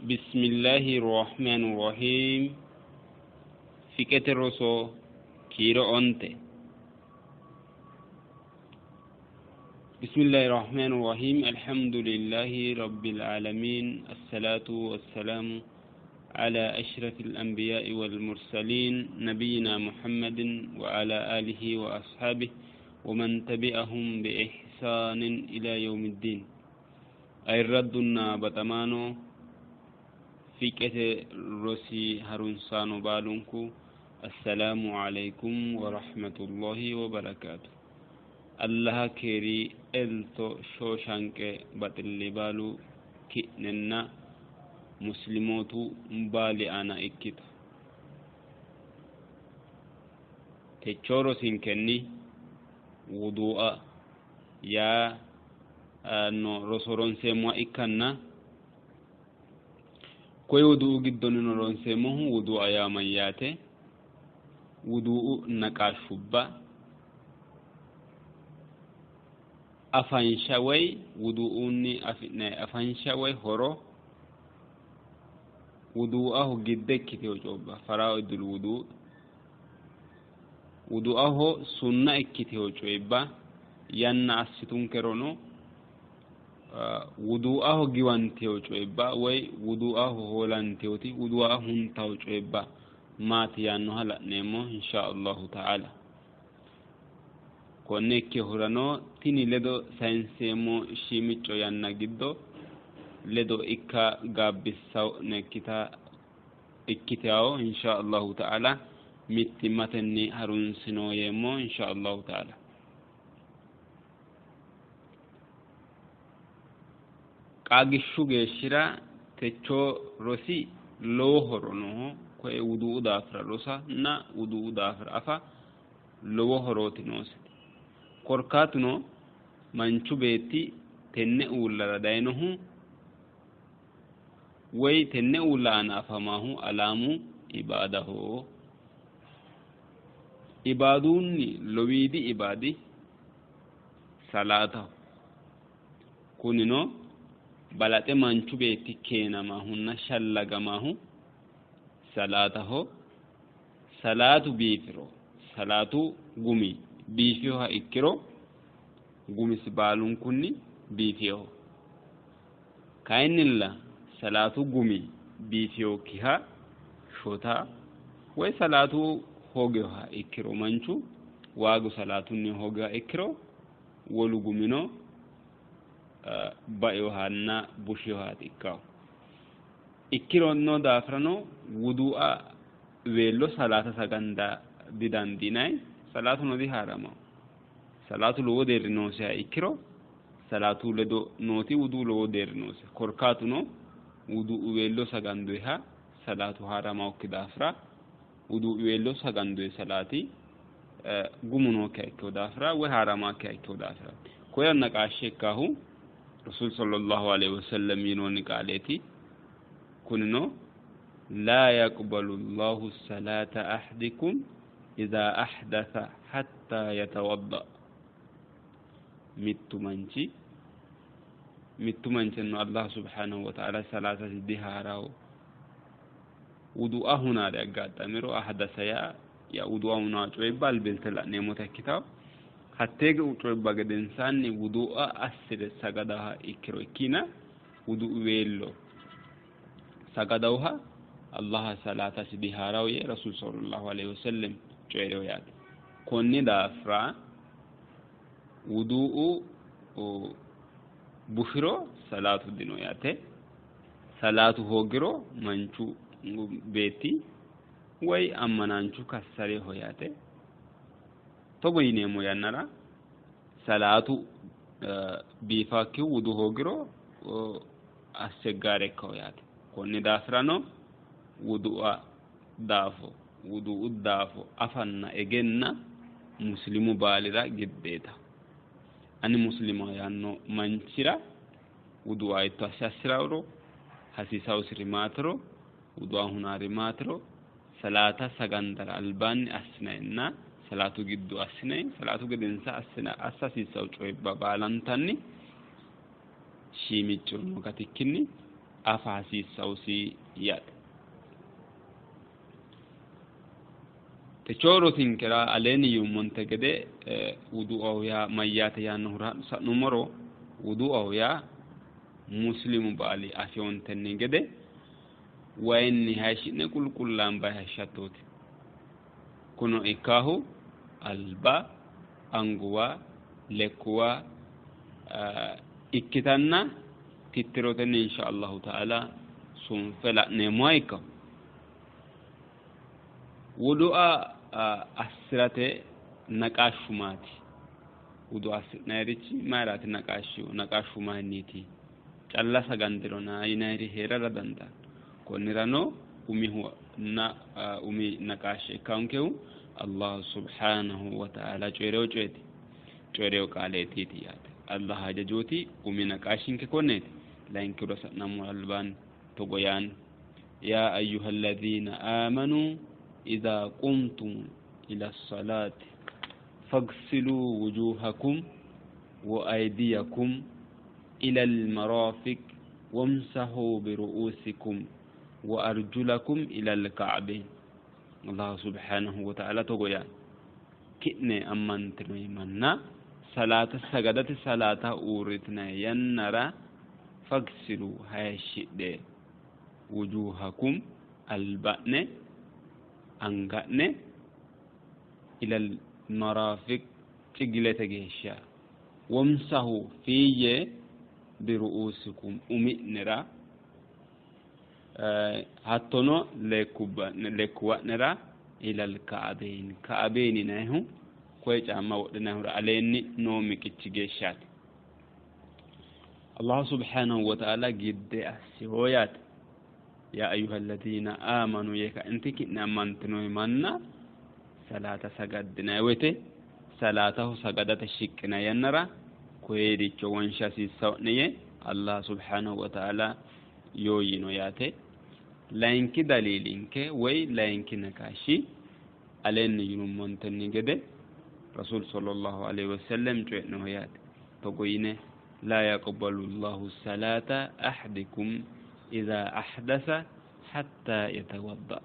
Bismillahi rahmaani rahiim. Fiqete roso kiiro 9. Bismillahi rahmaani rahiim. Alhamdulillahi rabbil aalamiin. Assalaatu wassalaamu ala ashrafil anbiyaa'i wal mursaliin nabiyyina Muhammadin wa ala aalihi wa ashaabihi wa man tabi'ahum bi ihsaanin ila yawmiddiin. Ayirraddunna baxamaano fiqete rosi harunsaano baalunku assalaamu alaykum wa rahmatullahi wa barakaatu. Allaha keeri elto shooshanqe baxilli baalu ki'nenna muslimootu baali aana ikkito. Techoo rosinkenni wudu'a yaa no roso ronseemmoha ikkanna koye wudu'u giddonnino ronseemmohu wudu'a yaa mayyaate, wudu'u naqaashubba afansha woy wudu'unni afi'nanni afansha woy horo, wudu'aho gidde ikkiteyo coyibba faraa'idul wudu', wudu'aho sunna ikkiteyo coyibba yanna assitunkerono wudu'aho giwanteyo coyibba woy wudu'aho hoolanteyoti wudu'a huntawo coyibba maati yaannoha la'neemmo insha Allahu ta'ala. Konne ikkehurano tini ledo sayinseemmo shiimicco yanna giddo ledo ikka gaabbissa'nekkita ikkitawo insha Allahu ta'ala mittimmatenni harunsino yeemmo insha Allahu ta'ala. Qaagishshu geeshshira techo rosi lowo horo nooho. Koye wudu'u daafira rosanna wudu'u daafira afa lowo horooti nooseti. Korkaatuno manchu beetti tenne uullara dayinohu woy tenne uulla aana afamahu alaamu ibaadaho. Ibaadunni lowiidi ibaadi salaataho. Kunino balaxe manchu beetti keenamahunna shallagamahu salaataho. Salaatu biifiro, salaatu gumi biifiyoha ikkiro gumisi baalunkunni biifiyoho. Kayinnilla salaatu gumi biifiyokkiha shota woy salaatu hoogiyoha ikkiro manchu waagu salaatunni hoogiyoha ikkiro wolu gumino baeyohanna bushiyohaati ikkawo. Ikkirono daafirano wudu'a weello salaata saganda didandiinanni, salaatuno dihaaramawo. Salaatu lowo deerri noosiha ikkiro salaatu ledo nooti wudu lowo deerri noose. Korkaatuno wudu'u weello sagandoyiha salaatu haaramawokki daafira wudu'u weello sagandoyi salaati gumu nookkiha ikkeyo daafira woy haaramakkiha ikkeyo daafira. Koye naqaashshe ikkaahu Rasuul sallallahu alaihi wasallam yinoonni qaaleeti. Kunino laa yaqbalu Allahu salaata ahadikum idhaa ahdatha hatta yatawadda. Mittu manchi mittu manchino Allah subhanahu wa ta'ala salaatasi dihaarawo. Wudu'a hunaare aggaxxamiro ahdasa yaa ya wudu'a hunaa coyibba albilte la'neemmota ikkitawo. Hattee coyibba gedensaanni wudu'a assire sagadaha ikkiro ikkina wudu'u weello sagadawuha Allah salaatasi dihaarawo yee Rasuul sallallahu alaihi wasallam coyi'reyo yaate. Konni daafira wudu'u bushiro salaatu dino yaate. Salaatu hoogiro manchu beetti woy ammanaanchu kassareho yaate. Togo yineemmo yannara salaatu biifaakkihu wudu hoogiro asseggaare ikkawo yaate. Konni daafirano wudu'a daafo wudu'u daafo afanna egenna muslimu baalira giddeeta. Ani muslima yaanno manchira wudu'a itto asse assiraworo hasiisawosiri maatiro wudu'a hunaari maatiro salaata sagandara albaanni assinayinna salaatu giddo assinayi salaatu gedensa assina assa hasiissawo coyibba baalantanni shiimiccirono gatikkinni afa hasiissawusi yaate. Techo rosinkera aleenni yuummonte gede wudu'aho yaa mayyaate yaannohura sa'nummoro, wudu'aho yaa muslimu baali afihontenni gede wayinni hayishshi'ne qulqullaanbayi hayishshattooti. Kuno ikkaahu alba, anguwa, lekkuwa ikkitanna tittirotenni insha Allahu ta'ala sunfe la'neemmoha ikkaho. Wudu'a assirate naqaashshu maati? Wudu'a assi'nayirichi mayiraati naqaashshu? Naqaashshu mayinniiti? Calla sagandirona yinayiri hee'rara dandaanno. Konnirano umihu na umi naqaashshe ikkaankehu Allah subhanahu wa ta'ala coyi'reyo coyeeti, coyi'reyo qaaleetiiti yaate. Allah hajajooti umi naqaashshinke konneeti. Layinkihura sa'nammora albaanni togo yaanno: yaa ayyuhalladhiina aamanu idha qumtum ila salati faghsilu wujuhakum wa aydiyakum ila al-marafiq wamsahu bi ru'usikum wa arjulakum ila al-ka'bayn. Allah subhanahu wa ta'ala togo yaanno: ki'ne ammantinoyi manna salaata sagadate salaata uurritinayi yannara fagsilu hayishshidhe, wujuhakum alba'ne, anga'ne, ilal marafiq cigilete geeshsha, wamsahu fiiyye, biru'usikum umi'nera, hattono lekkuwa'nera, ilal ka'abeyn. Ka'abeyn yinayihu koye caamma wodhinayihura aleenni noo miqichi geeshshaati. Allah subhanahu wa ta'ala gidde assiho yaate. Yaa ayyuhalladhiina aamanu yee kaenti ki'ne ammantinoyi manna salaata sagaddinayi woyte, salaataho sagadate shiqqinayi yannara koyeericho wonsha hasiissa'ne yee Allah subhanahu wa ta'ala yoo yino yaate. Layinki daliilinke woy layinki naqaashshi aleenni yinummontenni gede Rasuul sallallahu alayhi wasallam coyi'noho yaate. Togo yine: laa yaqbalu Allahu salata ahadikum idha ahdasa hatta yatawadda.